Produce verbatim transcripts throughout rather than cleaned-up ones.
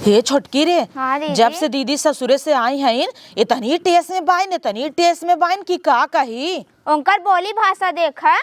ए छोटकी रे, हाँ दीदी। जब से दीदी ससुरे से आई हईन, इतनी टेस में बाइन, इतनी टेस में बाइन कि का कही। उनकर बोली भाषा देखा।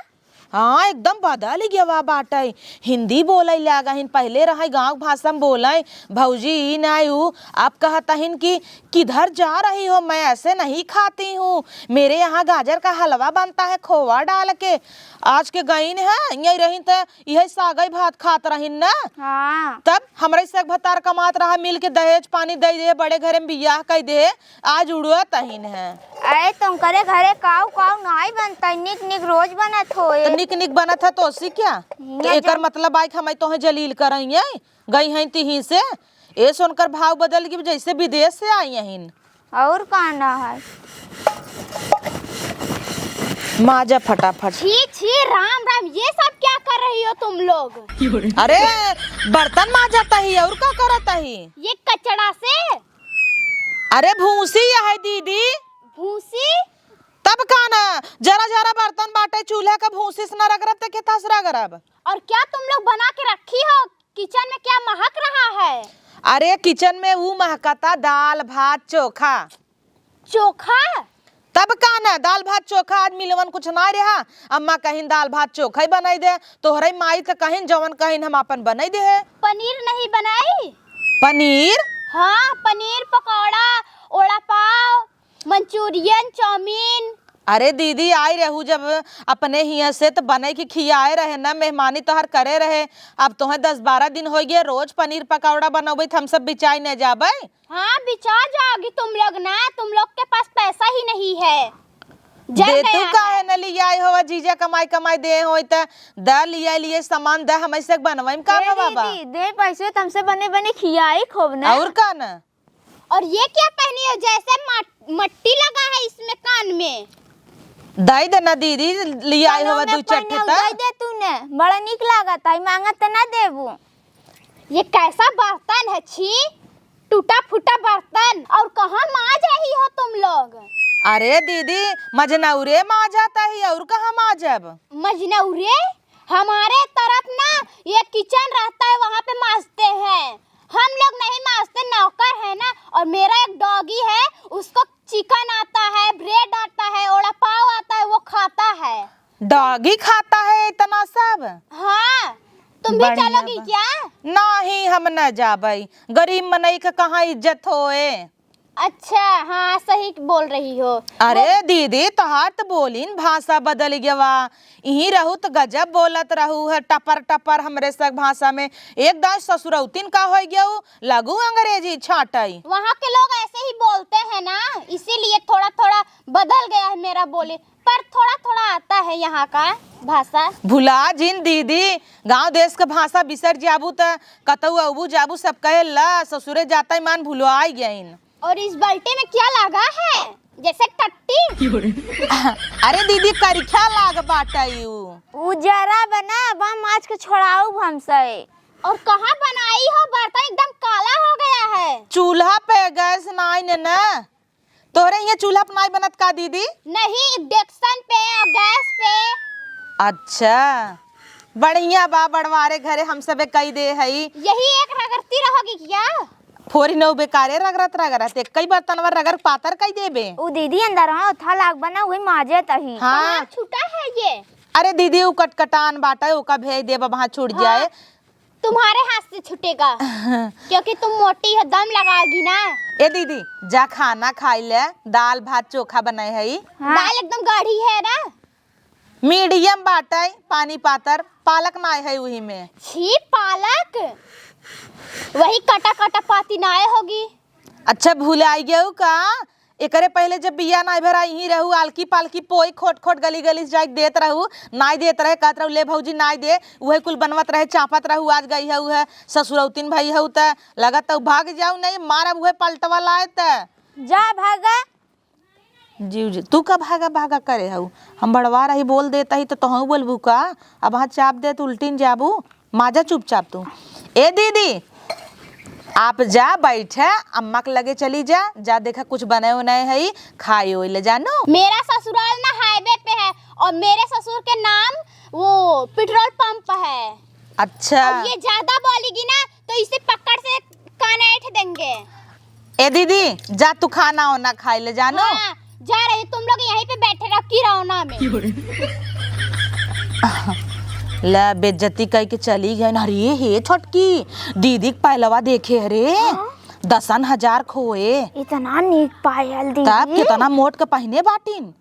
हाँ, एकदम बदल गवा बाटइ। हिंदी बोलइ लागा हिन, पहिले रहइ गाँव भाषा में बोलइ, "भौजी, ई नाई ऊ।" अब कहत हिन कि, "किधर जा रही हो? मैं ऐसे नहीं खाती हूँ, मेरे यहाँ गाजर का हलवा बनता है खोवा डाल के।" आज के गइन है, यहीं रहिन त इहे सागइ भात खात रहिन न। हाँ। तब हमरे से एक भतार कमात रहा, मिल के दहेज पानी दइ दे, बड़े घरे में बियाह कइ दे, आज उड़वत अहिन है। अरे, तुमकरे घरे काऊ काऊ नाई बनता, निक निक रोज बनत होए। तो निक निक बनत है तो ओसी क्या? तो हियाँ एकर जब मतलब आइ कि हम तोहे जलील करइए, गइ हैं तिहीं से। ए सुनकर भाव बदल गई, जैसे विदेश से आई अहिन। और का ना है? माजा फटाफट। छी, छी, राम, राम, ये सब क्या कर रही हो तुम लोग? अरे, बर्तन माजत ही, और का करत ही? ये कचड़ा से? अरे, भूसी है दीदी। भूसी? तब का ना, जरा जरा बर्तन बाटे, चूल्हा का भूसी से न रगड़ब, त केथा से रगड़ब? और क्या तुम लोग बना के रखी हो? किचन में क्या महक रहा है? अरे, किचन में ऊ महकता दाल, भात, चोखा। चोखा? तब का ना, दाल, भात, चोखा, आज मिलवन कुछ ना रहा। अम्मा कहिन, "दाल, भात, चोखा ही बनाई दे।" तोहरे माई त कहिन, "जवन कहिन, हम आपन बनाई दे है।" पनीर नहीं बनाई? पनीर? हाँ, पनीर पकौड़ा, ओड़ा पाव, मंचूरियन, चाउमीन। अरे दीदी, आई रहू जब अपने हियाँ से, त बनइ के खियाए रहे न, मेहमानी तोहर करे रहे। अब तोहे दस बारह दिन होइ गए, रोज पनीर पकौड़ा बनउबइ, त हम सब बिचाइ न जाबइ। हाँ, बिचा जाओगी तुम लोग ना, तुम लोग के पास पैसा ही नहीं है। जल दे तू गया काहे है। न लियाई होवा, जीजा कमाई कमाई दे होई त द लियाई लिए सामान द, हम ऐसे बनवाई में का ए बा बाबा? दीदी, दे पैसे त हमसे बने बने खियाई खूब ना। और का न? और ये क्या पहनी हो, जैसे मट-, मट्टी लगा है इसमें कान में? दे दे ना दीदी, लियाई कानों होवा में दू चट्टे पहने त। दे दे तूने, बड़ा नीक लागत है, मांगत त ना देबू। ये कैसा बर्तन है, छी, टूटा फूटा बर्तन। और कहाँ माज रही हो तुम लोग? अरे दीदी, मजनौरे माजत ही, और कहाँ माजब? मजनौरे? हमारे तरफ ना ये किचन रहता है, वहाँ पे माजते हैं। हम लोग नहीं माजते, नौकर है ना। और मेरा एक डॉगी है, उसको चिकन आता है, ब्रेड आता है, ओड़ा पाव आता है, वो खाता है। डॉगी खाता है इतना सब? हाँ, तुम भी बढ़िया चलोगी बा। क्या? नाही, हम न जाबई, गरीब मनई के कहाँ इज्जत होए। अच्छा, हाँ, सही बोल रही हो। अरे वो दीदी, तोहार त बोलिन भाषा बदल गवा। इहीं रहू त गजब बोलत रहू है, टपर टपर हमरे सग भाषा में। एक दाईं ससुरौतिन का होइ गऊ, लगू अंग्रेजी छाटई। वहाँ के लोग ऐसे ही बोलते हैं ना, इसीलिए थोड़ा थोड़ा बदल गया है मेरा बोली, पर थोड़ा थोड़ा आता है यहाँ का भाषा। भुला जिन दीदी, गाँव देश के भाषा बिसर जाबू त कतऊ अबू जाबू सब कहे ला ससुरे जाता ईमान भुलवाई गइन। और इस बाल्टी में क्या लगा है? जैसे टट्टी। अरे दीदी, करिखा लाग बाटई उ। उजरा बना, अब हम आज के छोड़ाऊ हमसे। और कहाँ बनाई हो, बर्तन एकदम काला हो गया है। चूल्हा पे, गैस नाई ने ना। तोहरे हियाँ चूल्हा पे नाई बनत का दीदी? नहीं, इंडक्शन पे और गैस पे। अच्छा, बढ़िया बा, बड़वारे घरे हम सबे कई दे हई। यही एक रगड़ती रहोगी क्या? फोरी नौ बेकारे रगड़त रगड़त, एक कई बर्तनवा रगड़ पातर कई देबे। उ दीदी अंदर में ओथा लाग बना, उहे माजे तही। हाँ। कहाँ छूटा है ये? अरे दीदी, उ कटकटान बाटे, ओका भेज देब, वहाँ छूट हाँ। जाए। तुम्हारे हाथ से छूटेगा, क्योंकि तुम मोटी हो, दम लगाओगी ना। ए दीदी, जा खाना खाई ले, दाल भात चोखा बनाए हई। हाँ। दाल एकदम गाढ़ी है ना। मीडियम बाटै, पानी पातर, पालक नाय है उही में। छी, पालक? वही कटा कटा पाती नाय होगी। अच्छा, भुलाइ गयू का? एकरे पहिले जब बियाह नाय भरा इहीं रहू, आलकी पालकी पोई खोट खोट गली गली से जाइके देत रहू, नाय देत रहे, कहत रहू, "ले भौजी, नाय दे।" उहे कुल बनवत रहे, चापत रहू, आज गई है उहे ससुरौतिन भई हऊ त लगत हऊ भाग जाऊ, नहीं मारब उहे पलटवा लाए त। जा भागा। जीव जी, तू का भागा भागा करे हऊ? हम बड़वा रही बोल देत ही त तोहू बोलबू का? अब हाँ चाप दे त उल्टिन जाबू। माजा चुपचाप तू। ए दीदी, आप जा बैठे, अम्मा के लगे चली जा, जा देखा कुछ बने उने है, खाए ओए ले जानू। मेरा ससुराल ना हाईवे पे है और मेरे ससुर के नाम वो पेट्रोल पंप है। अच्छा। और ये ज्यादा बोलेगी ना तो इसे पकड़ से कान ऐंठ दे। ए दीदी, जा तू खाना ओना खाइ ले जानो। हाँ, जा रही, तुम लोग यहीं पे बैठे रहो किरौना में। ला, बेइज्जती कइ के चली गइन। अरे हे छोटकी, दीदी के पायलवा देखे, अरे हाँ? दसन हजार खोए। इतना नीक पायल दीदी। तब कितना मोट के पहिने बाटिन।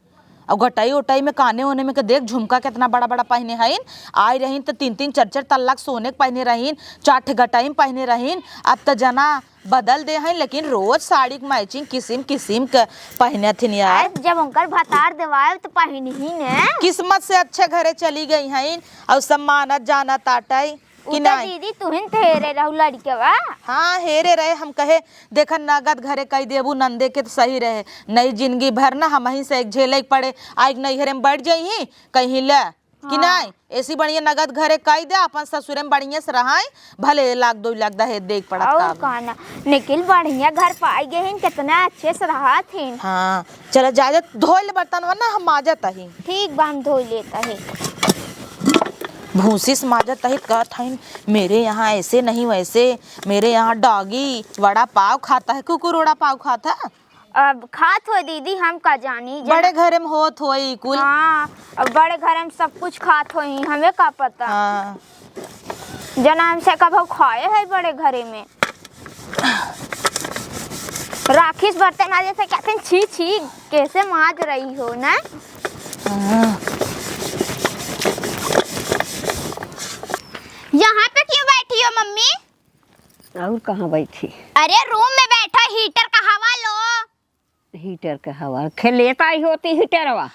अब गटई उटई में, काने ओने में के देख, झुमका केतना बड़ा बड़ा पहिने हइन। आइ रहिन त तीन तीन चार चार तल्ला के सोने के पहिने रहिन, चार ठे गटई में पहिने रहिन। अब त जना बदल दे हइन, लेकिन रोज साड़ी के matching किसिम किसिम के पहिनत हिन यार। अरे, जब उनकर भतार देवाए त पहिनही ने। किस्मत से अच्छे घरे चली गइ हइन अउर सब मानत जानत आटइ। उ कि त नाहीं? दीदी, तुहिन त हेरे रहू लड़िकवा। हाँ, हेरे रहे, हम कहे, देखा, नगद घरे कइ देबू नंदे के त सही रहे, नहीं जिनगी भर ना हमहीं से एक झेले के पड़े। आइ के नइहरे में बइठ जइहीं, कहीं ले कि हाँ। नाहीं, एसी बढ़िया नगद घरे कइ दे, अपन ससुरे में बढ़िया से रहइ, भले लाख दुइ लाख दहेज देइ के पड़त अउर का बा। का ना, लेकिन बढ़िया घर पाइ गए हिन, केतना अच्छे से रहत हिन। हाँ, चला, जाए दे, धोइ ले बर्तनवा ना, हम माजत अही। ठीक बा, हम धोइ लेत अही। भूसी से माजत अही, कहत हइन, "मेरे यहाँ ऐसे नहीं वैसे, मेरे यहाँ डॉगी वड़ा पाव खाता है।" कुकुर वड़ा पाव खाता है? अब खात होई दीदी, हम का जानी। जना बड़े घरे में होत होई कुल। हाँ, अब बड़े घरे में सब कुछ खात होई, हमें का पता। हाँ। जना हमसे कभउ खाए है बड़े घरे में। राखी से बर्तन माजे से कहते हैं, "छी, छी, कैसे माज रही हो ना?" हाँ। यहाँ पे क्यों बैठी हो मम्मी? अउर कहाँ बैठी? अरे रूम में बैठो, हीटर का हवा लो। हीटर के हवा? खेले लेत आई होती हीटरवा।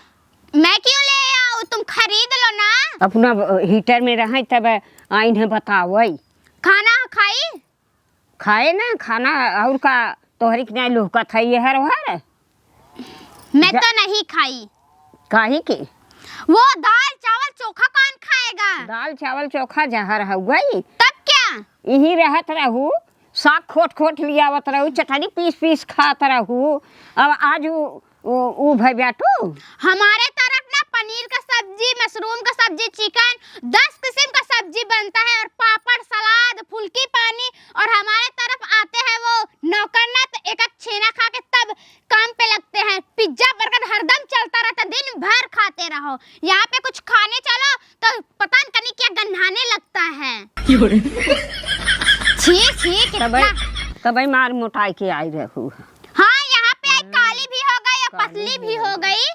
मैं क्यों ले आऊँ, तुम खरीद लो ना। अपना हीटर में रहइ तब आइन है बतावइ। खाना खाई? खाए ना खाना, अउर का तोहरी के नाहीं लुहकत है ये हर ओहर? मैं जा- तो नहीं खाई। काहे के? वो दाल चावल चोखा कौन खाएगा? दाल चावल चोखा जहर हउवइ। तब क्या? इहीं रहत रहू, साग खोट खोट लियावत रहू, चटनी पीस पीस खात रहू। अब आज उ, उ, उ भइ बाटू। हमारे तरफ ना पनीर का सब्जी, मशरूम का सब्जी, चिकन, दस किस्म का सब्जी बनता है और पापड़, सलाद, फुल्की, पानी। और हमारे तरफ आते हैं वो नौकर ना, तो एक आध छेना खा के तब काम पे लगते हैं। पिज्जा बर्गर हरदम चलता रहता, दिन भर खाते रहो। यहाँ पे कुछ खाने चलो तो पता न कनी क्या गन्हाने लगता है। छी, छी, कितना तबइ, तबइ मार मोटाइ के आइ रहू। हाँ, यहाँ पे आई, काली भी हो गई और काली पतली भी भी हो हो गई।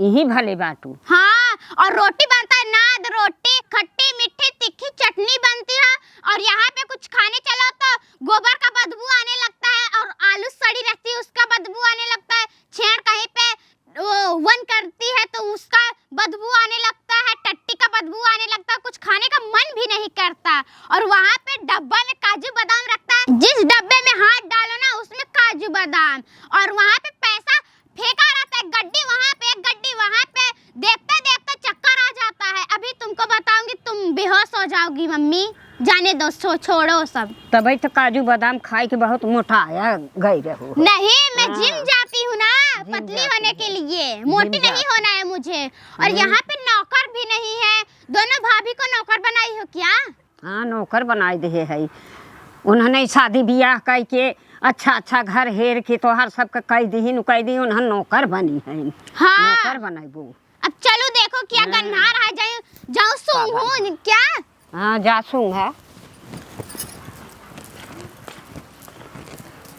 इही भले बाटू। हाँ, और रोटी बनता है, नाद रोटी, खट्टी, मीठी, तीखी चटनी बनती है। और यहाँ पे कुछ खाने चलो तो गोबर का बदबू आने लगता है और आलू सड़ी रहती है, उसका बदबू आने लगता है। छेड़ कहीं पे वो वन करती है तो उसका बदबू आने लगता है, टट्टी का बदबू आने लगता है, कुछ खाने का मन भी नहीं करता। और वहाँ पे डब्बा में काजू बादाम रखता है, जिस डब्बे में हाथ डालो ना, उसमें काजू बादाम। और वहाँ पे पैसा फेंका रहता है, गड्डी वहाँ पे, एक गड्डी वहाँ पे, देखते देखते चक्कर आ जाता है। अभी तुमको बताऊंगी, तुम बेहोश हो जाओगी मम्मी। जाने दो, छो-, छोड़ो सब। तबइ तो काजू बादाम खाइ के बहुत मोटाया गइ रहू हो। नहीं, मैं हाँ। जिम जाती हूँ ना, जिम पतली जाती होने हो। के लिए, जिम मोटी नहीं जाती। होना है मुझे। और हम्म। यहाँ पे नौकर भी नहीं है, दोनों भाभी को नौकर बनाई हो क्या? हाँ, नौकर बनाइ देहे हइ। उन्हने शादी बियाह कइ के अच्छा अच्छा घर हेर के तोहार सबके कइ दिहिन, कइ दिहिन, उन्हन नौकर बनी हइ। हाँ। नौकर बनइबू। अब चलो देखो क्या हाँ। गन्हार है, जाऊं, जाऊं सूंघूं क्या? हाँ, जा सूंघा।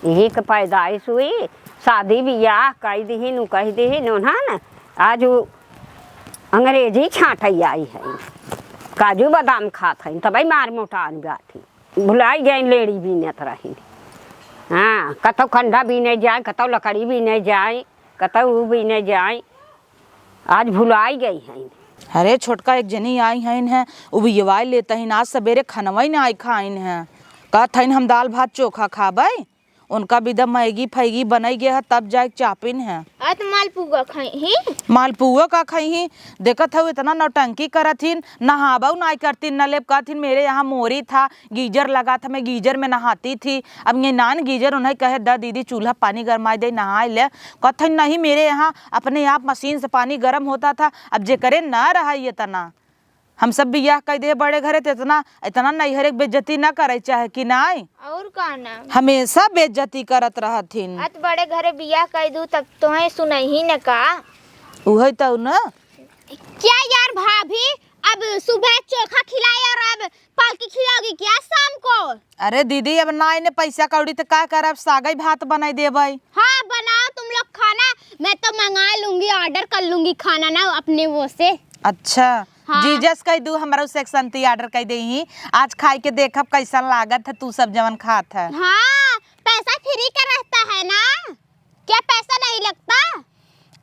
यही के पैदाइश हुई, शादी बियाह कइ दिहिन, उ कइ दिहिन, उन्हन आज उ अंग्रेजी छाँटइ आई हइ, काजू बादाम खात हइ, तबइ मार मोटान बाटी। भुलाइ गइन लेड़ी बीनत रहिन। हाँ, कतउ कंडा बीने जाइ, कतउ लकड़ी बीने जाइ, कतउ उ बीने जाइ। आज भुलाइ गइ हइन। अरे छोटका एक जनी आई हइन है, उ बियवाइ लेत हइन, आज सबेरे खनवइ नाहीं खाइन है। कहत हइन हम दाल भात चोखा खाबइ, उनका बिदा मैगी फैगी बनइ गे है तब जाइके चापिन है। आज मालपुआ खइहीं। मालपुआ का खइहीं? देखत हउ इतना नौटंकी करत हिन, नहाबउ नाहीं करतिन, न लेब कहत हिन मेरे यहाँ मोरी था, गीजर लगा था, मैं गीजर में नहाती थी। अब ये नान गीजर उन्हें कहे, "द दीदी, चूल्हा पानी गरमाइ दे, नहाइ ले।" कहत हइन, "नहीं, मेरे यहाँ अपने आप मशीन से पानी गरम होता था।" अब जेकरे न रहा ये तना, हम सब बियाह कइ दे बड़े घरे, त इतना, इतना नैहरे के बेइज्जती ना करे चाहे कि नाई? और का ना? हमेशा बेइज्जती करत रहथिन। अत बड़े घरे बियाह कइ दू, तब तोहे सुनही न का? उहे तो न। क्या यार भाभी, अब सुबह चोखा खिलाई और अब पालकी खिलाओगी क्या शाम को? अरे दीदी, अब ना इन्हें पैसा कौड़ी तो का करब, सागई भात बनाई देबई। हाँ, बनाओ तुम लोग खाना, मैं तो मंगा लूंगी, order कर लूंगी खाना ना अपने वो से। अच्छा, हाँ। जीजा से कह दू, हमरा से एक संती order कर देही, आज खाई के देखब कैसन लागत है तू सब जवन खात है। हाँ, पैसा free का रहता है ना, क्या पैसा नहीं लगता?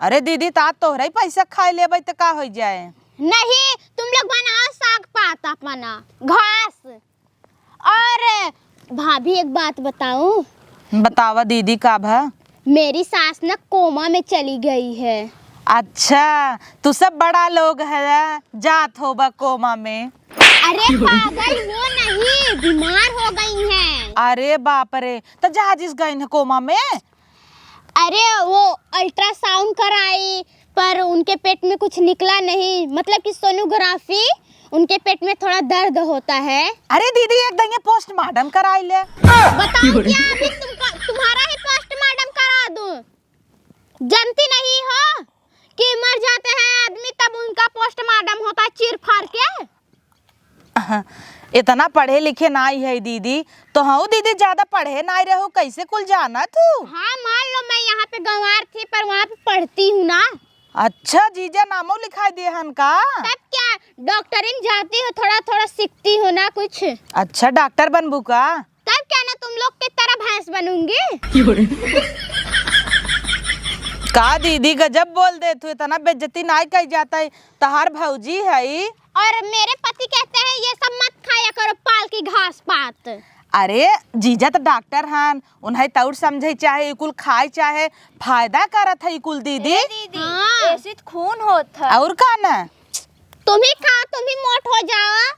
अरे दीदी, त आज तोहरा ही पैसा खाई लेबई त का हो जाए? नहीं, तुम लोग बनाओ साग पात अपना, घास। और भाभी, एक बात बताऊं? बतावा दीदी, का भा? मेरी सास ना कोमा में चली गई है। अच्छा, तू सब बड़ा लोग है, जात होबा कोमा में। अरे पागल, वो नहीं, बीमार हो गई हैं। अरे बाप रे, त जाजिस गई है कोमा में? अरे वो ultrasound कराई, पर उनके पेट में कुछ निकला नहीं, मतलब कि सोनोग्राफी, उनके पेट में थोड़ा दर्द होता है। अरे दीदी, एक दइया पोस्टमार्टम कराई ले। बताओ क्या अभी तुमका, तुम्हारा ही पोस्टमार्टम करा दूं? जानती नहीं हो कि मर जाते हैं आदमी तब उनका पोस्टमार्टम होता है चीर फाड़ के? इतना पढ़े लिखे नाई है दीदी, तो हऊ दीदी ज्यादा पढ़े नाई रहू, कैसे कुल जाना तू? हाँ, मान लो मैं यहाँ पे गंवार थी, पर वहाँ पे पढ़ती हूँ ना। अच्छा, जीजा नामो लिखाई दिए हन का? तब क्या, डॉक्टरी में जाती हूँ, थोड़ा थोड़ा सीखती हूँ ना कुछ। अच्छा, डॉक्टर बनबू का? तब क्या ना, तुम लोग की तरह भैंस बनूंगी। का दीदी, गजब बोल दे तू, इतना बेइज्जती नाई कही जाता है, तहार भौजी है। और मेरे पति कहते हैं, "ये सब मत खाया करो, पालकी घास पात।" अरे, जीजा त डॉक्टर हन, उन्हें तौर समझे चाहे, ई कुल खाए चाहे, फायदा करत है ई कुल दीदी। ए दीदी, हाँ। ऐसे त खून होत है। और का ना? तुम ही खाओ, तुम ही मोट हो जाओ।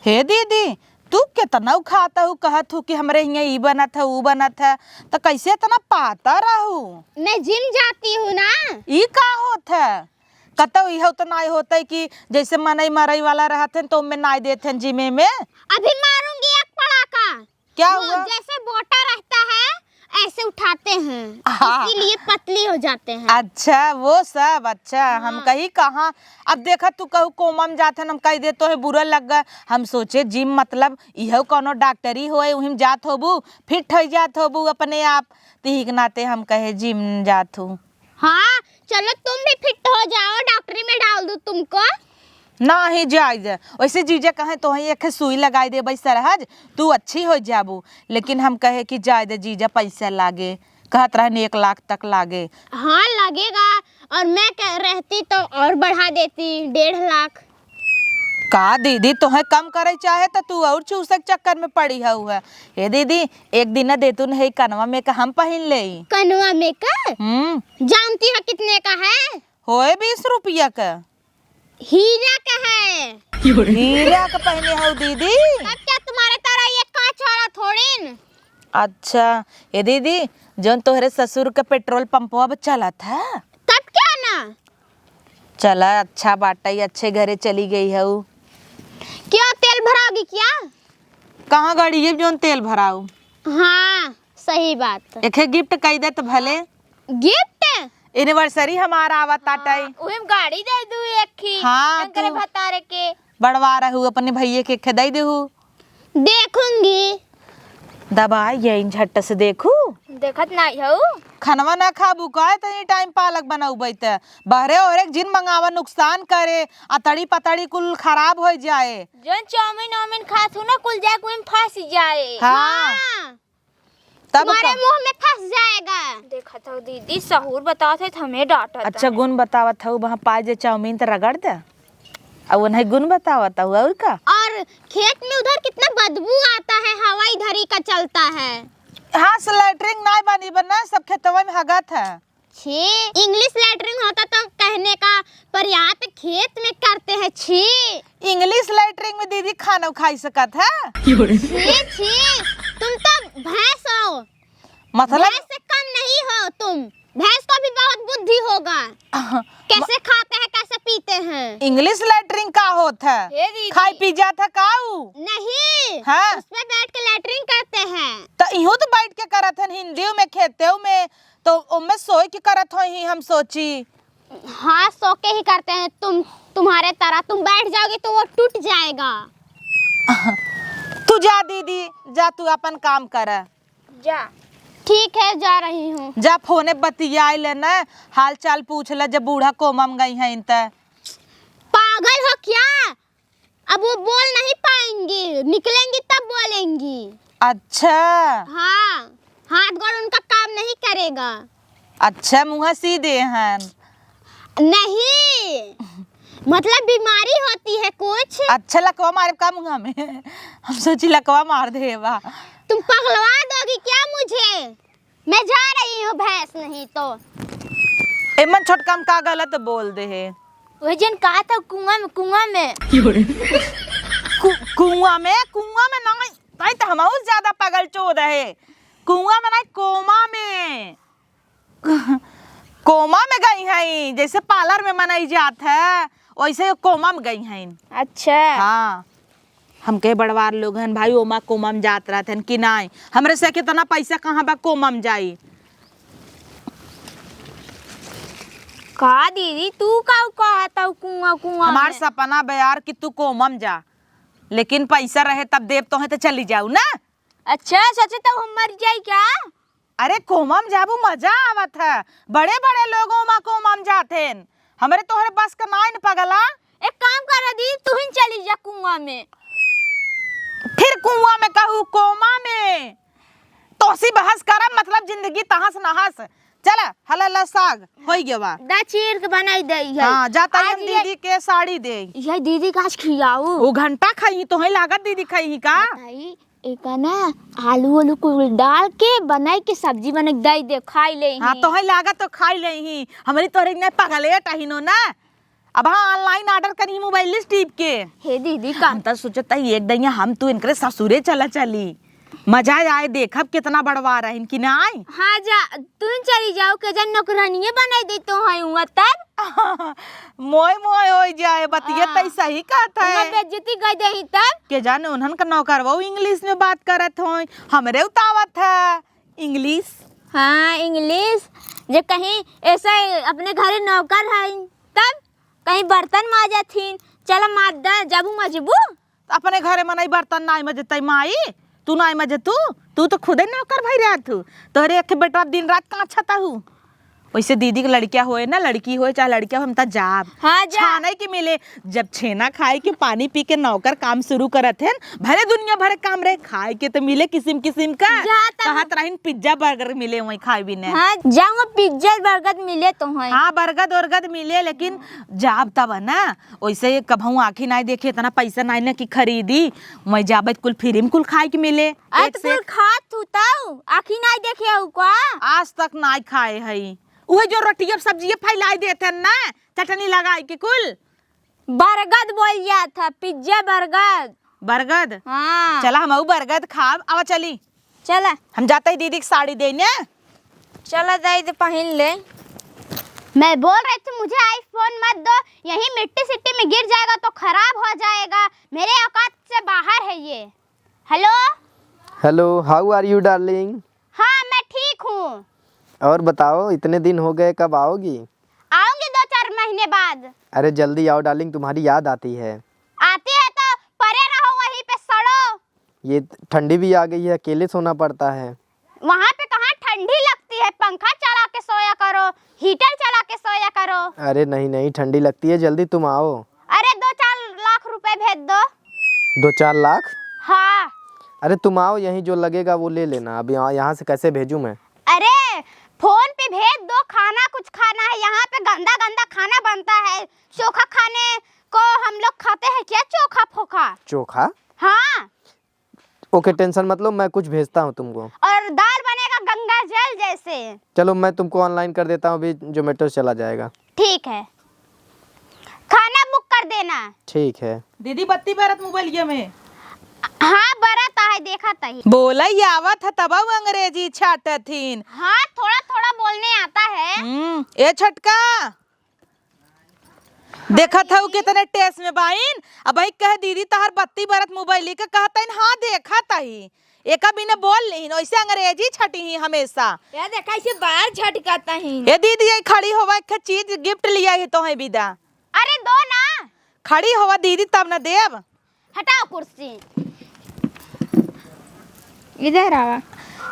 हे दीदी, तू केतना खात हऊ, कहत हऊ कि हमरे हियां ई बनत है, ऊ बनत है, त कैसे इतना पातर रहू? मैं जिम जाती हूँ ना। ई का होत है? कतौ इहो तो नाय होतै कि जैसे मनई मरई वाला रहत हैं तो ओमे नाय देत हैं जिमे में। अभी मारूंगी एक पड़ाका। क्या वो हुआ? जैसे बोटा रहता है, ऐसे उठाते हैं, हाँ। इसीलिए पतली हो जाते हैं। अच्छा, वो सब, अच्छा, हम हाँ। कही कहाँ, अब देखा तू कहू कोमा में जात हैं, हम कही दे तोहे बुरा लग गए, हम सोचे जिम मतलब इहो कौनो डॉक्टरी होए, उहिम जात होबू, फिट हो जात होबू अपने आप, तिही के नाते हम कहे जिम जात हूँ। हाँ, चलो तुम भी फिट हो जाओ, डॉक्टरी में डाल दूँ तुमको। नाही जाए दे। वैसे जीजा कहे तोहे एक सुई लगाई देबे सरहज, तू अच्छी हो जाबू। लेकिन हम कहे कि जाए दे जीजा, पैसा लागे, कहत रहन एक लाख तक लागे। हाँ लगेगा, और मैं कह रहती तो और बढ़ा देती डेढ़ लाख। का दीदी, तोहे कम करे चाहे त तू और चूसे के चक्कर में पड़ी हऊ है। हे दीदी, एक दिन न देतू न है कनवा में का हम पहिन लेई। कनवा में का? हम्म। जानती है कितने का है? होए बीस रुपया का। हीरा का है। हीरा का पहिने हऊ दीदी? तब क्या तुम्हारे तरह ये कांच वाला थोड़ी न? अच्छा, ए दीदी, जौन तोहरे ससुर का पेट्रोल पंपवा अब चलत है? तब क्या ना? चला, अच्छा बाटइ, अच्छे घरे चली गई हऊ। क्यों, तेल भराओगी क्या? कहाँ गाड़ी है जौन तेल भराऊ? हाँ, सही बात। एखे गिफ्ट कई दे त भले। गिफ्ट? एनिवर्सरी हमार आवत आटइ। हाँ, उहे में गाड़ी दे दू एक ही। हाँ, शंकर तू भतारे के। बड़वा रहू, अपने भइये के एखे दे देहू। देखूंगी। दबाई गइन झट से देखू। देखत नाई हऊ? खनवा ना खाबू का? इतनी टाइम पालक बनउबे त बहरे ओहरे के जिन मंगावा, नुकसान करे, अतड़ी पतड़ी कुल खराब होइ जाए। जौन चाउमीन वाउमीन खात हू ना, कुल जाके उहिम फंस जाए। हाँ। हाँ। तब तुम्हारे का? मुंह में फंस जाएगा। देखत हऊ दीदी, सहूर बतावत है त हमें डांटत अच्छा, है। गुण बतावत हऊ, वहाँ पाए जे चाउमीन त रगड़ दे। अब उन्हें गुण बतावत हऊ, और का? और खेत में उधर कितना बदबू आता है, हवा इधर ही का चलता है। हाँ, से लैट्रिन नाय बनी बना, सब खेतवा में हगत है। छी, इंग्लिश लैट्रिन होता तो कहने का, पर यहाँ पे खेत में करते हैं, छी। इंग्लिश लैट्रिन में दीदी खाना खाई सकत है? छी, छी, तुम तो भैंस हो। मतलब? भैंस से कम नहीं हो तुम, भैंस को भी बहुत बुद्धि होगा। कैसे म- खाते हैं, कैसे पीते हैं। इंग्लिश लैट्रिन का होत है? इहू तो बैठ के करत हन हिंदी में, खेते में, तो ओमे सोई के करत होई ही, हम सोची। हाँ, सो के ही करते हैं। तुम, तुम्हारे तरह तुम बैठ जाओगी तो वो टूट जाएगा। तू जा दीदी, जा तू अपन काम कर। जा। ठीक है, जा रही हूँ। जा फोने बतियाई ले न, हाल चाल पूछ ले, जब बूढ़ा कोमा में गई हैं त। पागल हो क्या? अब वो बोल नहीं पाएंगी, निकलेंगी तब बोलेंगी। अच्छा। हाँ, हाथ गोड़ उनका काम नहीं करेगा। अच्छा, मुँह सीधे हन। नहीं, मतलब बीमारी होती है कुछ। अच्छा, लकवा मारे का मुँह में? हम सोची लकवा मार देबा। तुम पगलवा दोगी क्या मुझे? मैं जा रही हूँ भैंस नहीं तो। एमन छोटका हम का गलत बोल दे है? वही जन कहा था कुआं में, कुआं में। कु-, कुआं में, कुआं में नहीं, नहीं तो हमहू से ज्यादा पागल चोद है। कुआं में नहीं, कोमा में। कोमा में गई हैं, जैसे पार्लर में मनई जात है, वैसे कोमा में गई हैं। अच्छा। हाँ, हमके बड़वार लोग हन भाई, ओमा कोमा में जात रहत हन कि नाई? हमरे से कितना पैसा कहाँ बा कोमा में जाई? का दीदी, तू का कहत हऊ कुआं, कुआं हमार में? सपना बा यार कि तू कोमा में जा, लेकिन पैसा रहे तब देब तोहे, तो चली जाऊ ना। अच्छा, सोचे तो हम मर जाई क्या? अरे कोमा में जाबू, मजा आवत है, बड़े बड़े लोग ओमा कोमा में जात हैं, हमरे तोहरे बस का नाई न पगला। एक काम कर दी, तू ही चली जा कुआं में। फिर कुआं में कहू, कोमा में? तोसी बहस करब, मतलब जिंदगी तहस नहस। चला, हला ला साग होई गवा। दा चीर के बनाई दे है। हाँ, जाता आज हम ये दीदी के साड़ी दे। ये दीदी का आज खियाऊ। वो घंटा खाई, तोहे लागत दीदी खाई का? बताई, एका ना आलू वालू कुल डाल के बनाई के सब्जी बना के दई दे, खाई ले हाँ, ही। तोहे लागत तो खाई ले ही। हमरी तोहरे ने पगलेट अहिनो ना। अब हाँ, online order करी मोबाइल से टीप के। हे दीदी, का हम त सोचत हई एक दइया हम तू इनकरे ससुरे चला चली, मजा आए, देखब कितना बड़वा रहिन कि नाई। हाँ जा, तू चली जाओ, के जन नौकरानिये बनाई दे तो है हुआ तब। मोय मोय होई जाए, बतिया हाँ। तई सही कहत है। उहाँ बेइज्जती कर दे ही तब। के जाने उन्हन का नौकरवा इंग्लिश में बात करत होई, हमरे उतावत है इंग्लिश। हाँ, इंग्लिश। जे कहीं ऐसे अपने घरे नौकर है तब कहीं बर्तन माजत हिन, चला माज दा, जबू मजबू। अपने घरे मनई बर्तन नाई मजतई माई, तू नाई मजतू, तू तो खुदे नौकर भई रहत हू। तोहरे एक बेटवा दिन रात काछत हू। वैसे दीदी के लड़किया होए ना, लड़की होए चाहे लड़किया होए, हम त जाब। हाँ, जा। छाने के मिले, जब छेना खाए के पानी पी के नौकर काम शुरू करत हैं, भले दुनिया भर काम रहे, खाए के तो मिले किसिम किसिम का। जा तब। कहत रहिन पिज्जा बर्गर मिले वहीं खाए बिने। हाँ, जाऊँ पिज्जा बर्गर मिले तो हैं। हाँ, बर्गर उर्गर मिले, लेकिन जाब तब ना। वैसे कबहूँ आँखी नाई देखे, इतना पैसा नाई ना कि खरीदी। मैं जाबे त कुल फ्री में कुल खाए के मिले। अरे एक तो से कुल एक। खात हू तऊ, आँखी नाई देखे हऊ का? आज तक नाई खाए हई। उहे जो रोटिया सब्जिया फैलाई देत हैं ना, चटनी लगाई के कुल। बरगद बोल जात है, पिज्जा बरगद। बरगद? हाँ। चला हमहू बरगद खाब, आवा चली। चला। हम जाते ही दीदी की साड़ी देने। चला जाई तो पहिन ले। मैं बोल रही थी मुझे iPhone मत दो, यही मिट्टी सिट्टी में गिर जाएगा तो खराब हो जाएगा, मेरे औकात से बाहर है ये। Hello। Hello, how are you, darling? हाँ, मैं ठीक हूँ। और बताओ, इतने दिन हो गए, कब आओगी? आऊंगी दो चार महीने बाद। अरे जल्दी आओ darling, तुम्हारी याद आती है। आती है तो परे रहो वहीं पे सड़ो। ये ठंडी भी आ गई है, अकेले सोना पड़ता है। वहाँ पे कहाँ ठंडी लगती है, पंखा चला के सोया करो, heater चला के सोया करो। अरे नहीं नहीं, ठंडी लगती है, जल्दी तुम आओ। अरे दो चार लाख रुपए भेज दो। दो चार लाख? हाँ। अरे तुम आओ, यहीं जो लगेगा वो ले लेना। अब यहाँ, यहाँ से कैसे भेजूँ मैं? अरे phone पे भेज दो, खाना कुछ खाना है, यहाँ पे गंदा गंदा खाना बनता है। चोखा खाने को हम लोग खाते हैं क्या, चोखा फोखा? चोखा? हाँ। OK, tension मत लो, मैं कुछ भेजता हूँ तुमको। और दाल बनेगा गंगा जल जैसे। चलो, मैं तुमको online कर देता हूँ, अभी Zomato से चला जाएगा। ठीक है, खाना book कर देना। ठीक है। दीदी, बत्ती बरत मोबाइलिया में। हाँ, बरत आहे, देखत ही। बोलई आवत ह, तबउ अंग्रेजी छाटत हीन। हाँ, थोड़ा थोड़ा बोलने आता है। हम्म, ए छोटका, देखत हऊ कितने टेस में बाइन। अबही कहे दीदी तहार बत्ती बरत मोबाइल के, कहतइन हाँ देखत ही। एका बिना बोल लिहिन, ओइसे अंग्रेजी छटी ही हमेसा। ए देखा, ऐसे बार झटकत ही। ए दीदी, ये खड़ी होवा, एक ठे चीज gift लिया ही तोहइ बिदा। अरे दो ना। खड़ी होवा दीदी, तब न देब। हटाओ कुर्सी। इधर आवा।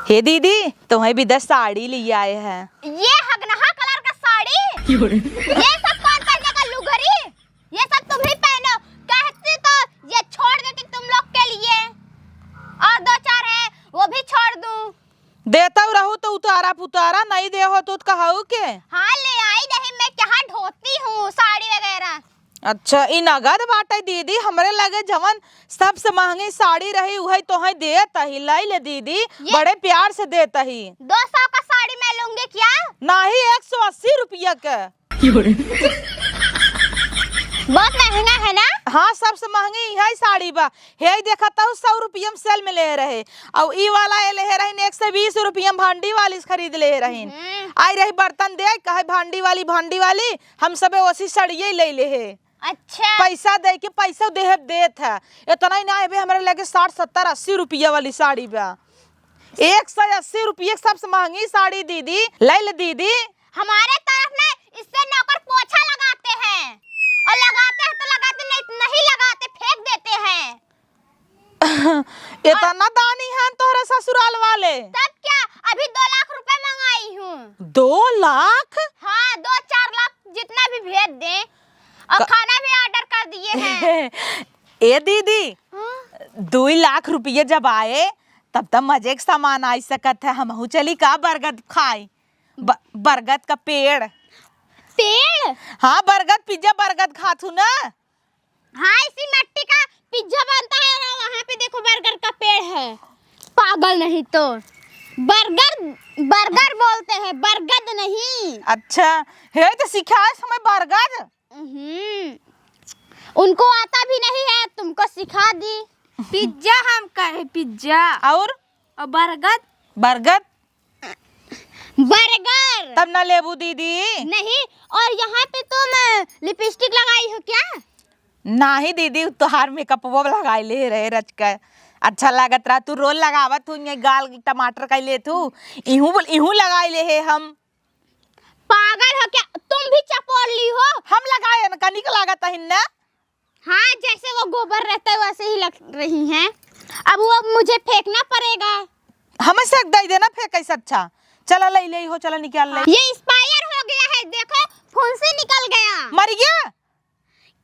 हे दीदी, तोहइ बिदा साड़ी लियाए ह। ये हगनहा colour का साड़ी? ये सब कौन पहनेगा लुगरी? ये सब तुम ही पहनो। कहती तो ये छोड़ देती तुम लोग के लिए। और दो चार है, वो भी छोड़ दूँ। देतउ रहू तो उतारा पुतारा, नहीं देहो तो कहू के। हाँ, ले आई नहीं, मैं क्या ढोती हूँ साड़ी वगैरह। अच्छा, ई नगद बाटइ दीदी, हमरे लगे जवन सबसे महँगी साड़ी रही, उहइ तोहइ देत ही, लइ ले दीदी, ये बड़े प्यार से देत ही। दो सौ का साड़ी मैं लूँगी क्या? नाहीं, एक सौ अस्सी रुपया के। बहुत महँगा है ना? हाँ, सबसे महँगी इहइ साड़ी बा। हेइ देखत हउ, सौ रुपया में sale में लेहे रहे, अउ ई वाला ये लेहे रहिन एक सौ बीस रुपया में, भांडी वाली से खरीद लेहे रहिन। हम्म। आई रही बर्तन देइ, कहइ भांडी वाली, भांडी वाली, हम सबे ओसी सड़िये लइ लेहे। अच्छा। पैसा देइ के, पैसा देहे देत ह, एतना ही ना, एबे हमरे लगे साठ, सत्तर, अस्सी रुपया वाली साड़ी बा। एक सौ अस्सी रुपया के सबसे महँगी साड़ी दीदी, लइ ले दीदी। हमारे तरफ ना इससे नौकर पोछा लगाते हैं, और लगाते हैं तो लगाते, नहीं, नहीं लगाते, फेंक देते हैं। एतना दानी हैं तोहरे ससुराल वाले। तब क्या, अभी दो लाख रुपए मंगाई हूँ। दो लाख? हाँ, दो चार लाख जितना भी भेज दें, और का- खाना भी order कर दिए हैं। ए दीदी, हाँ? दुई लाख रुपये जब आए, तब त मजे के सामान आइ सकत है, हमहू चली का बरगद खाए? ब-, बरगद का पेड़। पेड़? हाँ, बरगद, पिज्जा बरगद खात हूँ ना। हाँ, इसी मट्टी का पिज्जा बनता है और वहाँ पे देखो बरगद का पेड़ है। पागल नहीं तो। बर्गर, बर्गर बोलते हैं, बरगद नहीं। अच्छा, हे तो सिखाए समय बरगद। हम्म, उनको आता भी नहीं है, तुमको सिखा दी। पिज्जा हम कहे, पिज्जा। और? और बरगद? बरगद? बर्गर। तब ना लेबू दीदी। नहीं, और यहाँ पे तुम लिपस्टिक लगाई हो क्या? नाही दीदी, उ तोहार मेकअपवा लगाई ले रहे रच के। अच्छा लागत रहा, तू रोज लगावत हूँ, ये गाल टमाटर का लेत हूँ, इहू बोल, इहू लगाई ले है हम। पागल हो क्या? तुम भी चपोर ली हो। हम लगाए न, का निक लागत है न? हाँ, जैसे वो गोबर रहता है वैसे ही लग रही हैं। अब वो मुझे फेंकना पड़ेगा। हमें से दे देना फेंके से अच्छा। चला ले ले हो, चला निकाल ले। ये expire हो गया है, देखो फुंसी निकल गया। मर गया?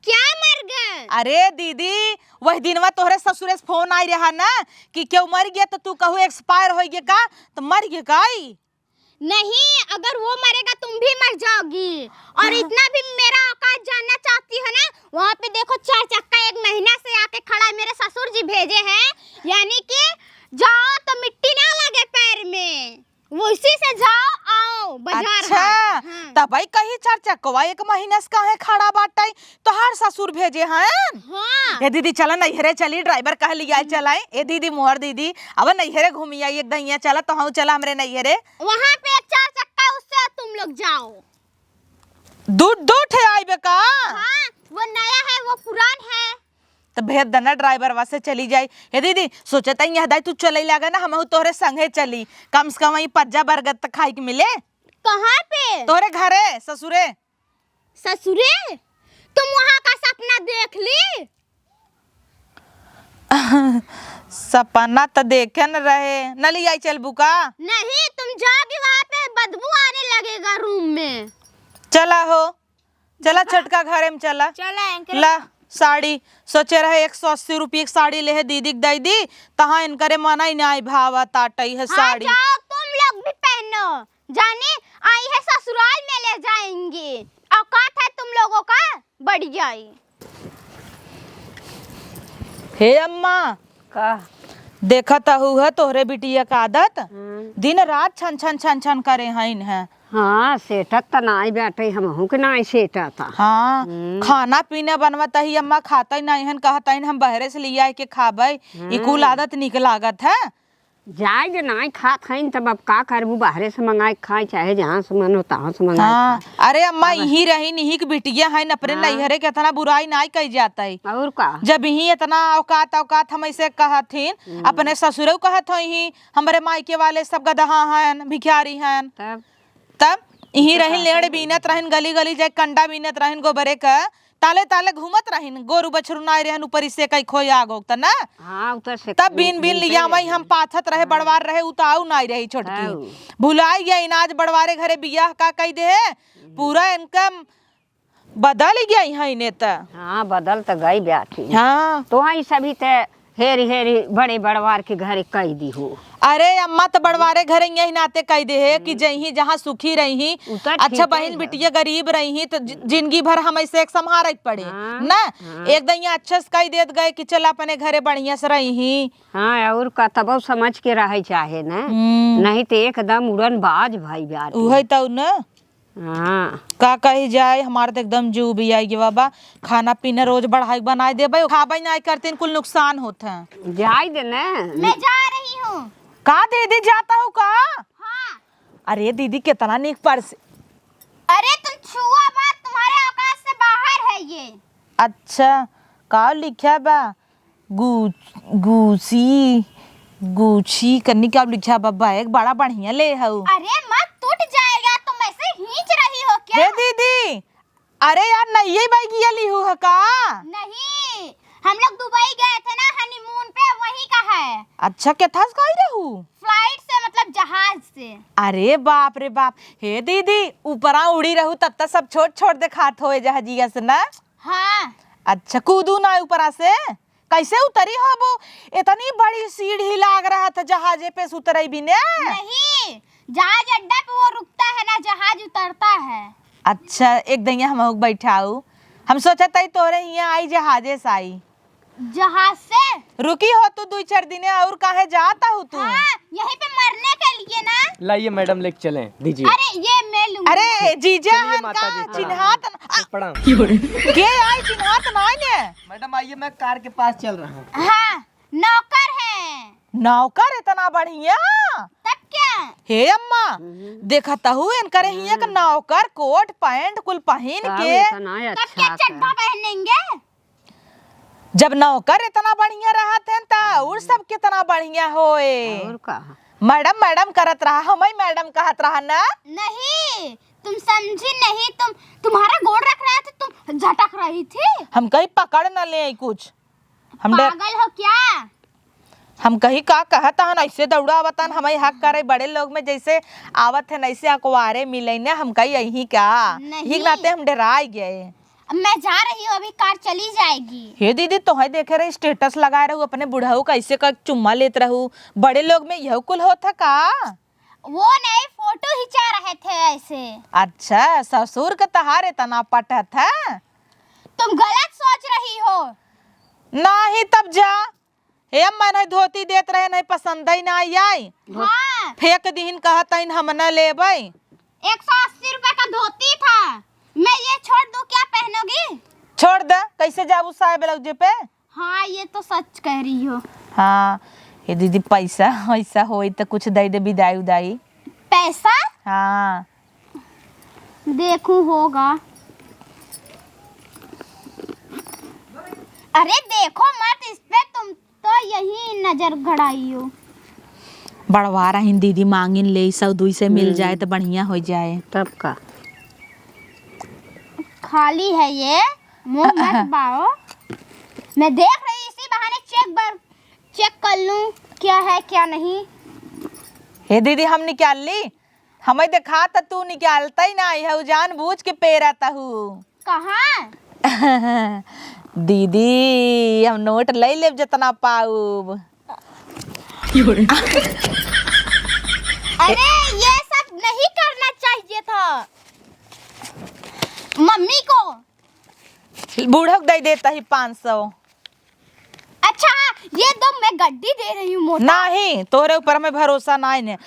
क्या मर गए? अरे दीदी, वही दिनवा तोहरे ससुरे से फोन आई रहा ना कि केहू मर गया तो तू कहू expire हो गया का, तो मर गया का ई? नहीं, अगर वो मरेगा तुम भी मर जाओगी। और हाँ। इतना भी मेरा औकात जानना चाहती हो ना, वहाँ पे देखो चार चक्का एक महीना से आके खड़ा है, मेरे ससुर जी भेजे हैं, यानी कि जाओ तो मिट्टी ना लगे पैर में, वो इसी से जाओ आओ बाजार अच्छा, हाट। हाँ। तबई कही चार चक्कवा एक महीना से काहे खड़ा बाटई, तोहार ससुर भेजे हैं? हाँ। ए दीदी, चला नैहरे चली, driver कह लिया चलाई। ए दीदी, मोहर दीदी, अब नैहरे घूमी आई, एक दहिया चला, तो हम चला हमरे नैहरे। वहाँ पे एक चार चक्का, उससे तुम लोग जाओ। दू, दू ठे आइबे का? हाँ, वो नया है, वो पुरान है। तो भेज देना driver वा से चली जाई। ए दीदी, सोचत हई यहाँ दाई तू चले लागा ना, हमहू तोहरे संगे चली, कम से कम वहीं पज्जा बरगद त खाई के मिले। कहाँ पे? तोहरे घरे, ससुरे। ससुरे? तुम वहाँ का सपना देख ली? सपना त देखे न रहे। न लियाई चलबू का? नहीं, तुम जाओगी वहाँ पे बदबू आने लगेगा room में। चला हो, चला छोटका घरे में चला। चला, एनकरे ला, साड़ी। सोचे रहे एक सौ अस्सी रुपये की साड़ी लेहे दीदी के दई दी, तहाँ इनकरे मना ही नाई भावा ताटई है हाँ, साड़ी। जाओ तुम लोग भी पहनो। जानी आई है ससुराल में ले जाएंगे, औकात है तुम लोगों का, बढ़ जाई। हे अम्मा, का? देखत अहू है तोहरे बिटिया का आदत, हम्म। दिन रात छन छन छन छन करे हइन है। हाँ, सेटत त नाई बाटे, हमहू के नाई सेटत। हाँ, हम्म। खाना पीना बनवत ही अम्मा, खातई नाई हन, कहतइन हम बहरे से लिया के खाबे। ई कुल हम्म। आदत निक लागत है। जाए दे, नाई खात हईन, तब अब का करबू, बाहरे से मंगाए के खाए, चाहे जहाँ से मन हो, तहाँ से मंगाए के हाँ, खाए। अरे अम्मा, अब इही रहीन, इही के बिटिया हईन, अपने हाँ। नैहरे के इतना बुराई नाई कही जात है। और का? जब इही इतना औकात, औकात हम ऐसे कहत हीन, हम्म। अपने ससुरऊ कहत हो, इही हमरे मायके वाले सब गदहा हन, भिखारी हन। तब? तब इही तो रहीन, का लेड़ करी? बीनत रहीन, गली, गली जाए कंडा बीनत रहीन गोबरे का, ताले ताले घूमत रहिन, गोरू बछरू नाई रहन, ऊपरी से कई खोई आग होत ना। हाँ, उ तो से तब बीन बीन लिया मई हम पाथत रहे, हाँ। बड़वार रहे, उ तो आऊ नाई रही छोटकी। आऊ। भुलाई गया इनाज बड़वारे घरे बियाह का कई दे, पूरा इनका बदल गया यहाँ इन्हें त। हाँ, बदल तो गई ब्याठी। हाँ। तो हाँ, ई सभी ते हेरी हेरी बड़े बड़वार के घरे कई दी हो। अरे अम्मा, तो बड़वारे घरे यही नाते कई दे है कि हम्म। जही जहाँ सुखी रही, उ तो अच्छा ठीक है बहिन बा। बिटिया गरीब रही तो जि-, जिंदगी भर हम ऐसे एक संभारे के पड़े हाँ, ना। हाँ। एक दिन ये अच्छे से कई देत गए कि चल अपने घरे बढ़िया से रही। हाँ, और का तब समझ के रहे चाहे ना, हम्म। नहीं तो एकदम उड़न बाज भाई बाटे। उहे तो ना। हाँ। का कही जाए, हमार तो एकदम जीव भी आई गया बाबा। खाना पीना रोज बढ़ाई बनाई देबे, खाबे ना करतीन, कुल नुकसान होत है। जाए दे ना। मैं जा रही हूँ। का दीदी, जाता हूँ का? हाँ। अरे दीदी, कितना नीक पर्स। अरे तुम छुआ मत, तुम्हारे औकात से बाहर है ये। अच्छा, का लिखा बा? गु-, गुची, गुची कन्नी का लिखा बा, बैग बड़ा बढ़िया ले हऊ। अरे मत टूट जाएगा, तुम ऐसे खींच रही हो क्या? हे दीदी, अरे यार, नइये बैगिया लिहू है का? नहीं, हम लोग दुबई गए थे ना honeymoon पे, वहीं का है। अच्छा, केथा से गई रहू? Flight से, मतलब जहाज से। अरे बाप रे बाप, हे दीदी, ऊपरा उड़ी रहू तब तक सब छोट छोट देखात होए जहाजिया से ना? हाँ। अच्छा, कूदू ना ऊपरा से? कैसे उतरी होबू? इतनी बड़ी सीढ़ी लाग रहा था जहाजे पे से उतरई बिने। नहीं, जहाज अड्डा पे वो रुकता है ना, जहाज उतरता है। अच्छा, एक दइया हम बैठाऊ। हम सोचत हई तोरे हियाँ आई जहाजे से आई। जहाज से? रुकी हो तू दुई चार दिने और काहे जाता हू तू? हाँ, यहीं पे मरने के लिए ना। लाइए मैडम, लेके चलें, दीजिए। अरे, ये मैं लूंगी। अरे, जीजा चलिए हन माता का जी, प्रणाम। चिन्हात न-, आ, प्रणाम। के आई चिन्हात नाई ने? मैडम आइए, मैं कार के पास चल रहा हूँ। हाँ, नौकर है। नौकर इतना बढ़िया? तब क्या? हे अम्मा, हम्म। देखत हू इनकरे हियाँ के हाँ। नौकर कोट पैंट कुल पहिन का के। इतना तब क्या अच्छा चड्ढा का? पहनेंगे? जब नौकर इतना बढ़िया रहत हैं, त और सब कितना बढ़िया होए। और का? मैडम, मैडम करत रहा, हमई मैडम कहत रहा ना। नहीं, तुम समझी नहीं, तुम, तुम्हारा गोड़ रख रहा था, तुम झटक रही थी। हम कहीं पकड़ न ले कुछ। हम डर- पागल हो क्या? हम कहीं का कहत हन, ऐसे दौड़ा आवत हन, हमई हक करे, बड़े लोग में जैसे आवत हैं, ऐसे अकवारे मिले ने, हम कहीं यहीं का। नहीं। यही नाते हम डराई गए। अब मैं जा रही हूँ, अभी कार चली जाएगी। हे दीदी, तोहई देखे रही, status लगाए रहू, अपने बुढ़ऊ कैसे का चुम्मा लेत रहू, बड़े लोग में यह कुल होत है का? वो नहीं, फोटो खिंचा रहे थे ऐसे। अच्छा, ससुर के तहार इतना पटत है? तुम गलत सोच रही हो। नहीं तब जा, हे अम्मा, नहीं धोती देत रहे, नहीं पसंद ही ना आई। हाँ। फेंक दीहिन, कहत हईन हम न लेबै। एक सौ अस्सी रुपए का धोती था, मैं ये छोड़ दूं, क्या पहनोगी? छोड़ दे, कैसे जाबू साया ब्लाउज पे? हाँ, ये तो सच कह रही हो। हाँ, हे दीदी, पैसा वैसा होई तो कुछ दे दे, विदाई उदाई। पैसा? हाँ। देखूं होगा। अरे देखो मत इस पे, तुम तो यही नजर गड़ाई हो। बढ़वा रही दीदी, मांगिन ले, सौ दुई से मिल हम्म। जाए तो बढ़िया हो जाए। तब का? खाली है ये, मुंह मत बाओ। मैं देख रही, इसी बहाने चेक बर-, चेक कर लूं क्या है क्या नहीं। हे दीदी, हम निकाल ली, हमें देखा तो तू निकालता ही ना है, जानबूझ के पेरत हू। कहाँ? दीदी, हम नोट ले लेब जितना पाउब। अरे, ये सब नहीं करना चाहिए था मम्मी को। बूढ़ो के दे देता ही पाँच सौ। अच्छा, ये दो, मैं गड्डी दे रही हूँ मोटा। नहीं, तोरे ऊपर हमें भरोसा ना है।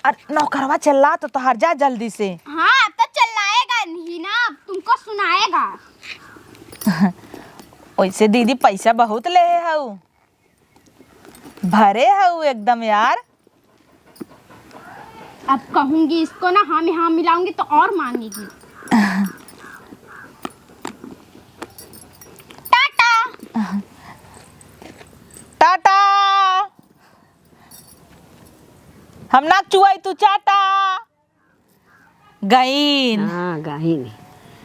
अरे, नौकरवा चिल्ला तो तोहार, जा जल्दी से। हाँ, अब तो चिल्लाएगा नहीं ना, अब तुमको सुनाएगा। वैसे दीदी पैसा बहुत ले हऊ, भरे हऊ एकदम यार। अब कहूंगी इसको ना, हाँ में हाँ मिलाऊंगी तो और मांगेगी। टाटा। टाटा। हम ना चुआई, तू चाटा। गईन। हाँ, गईन।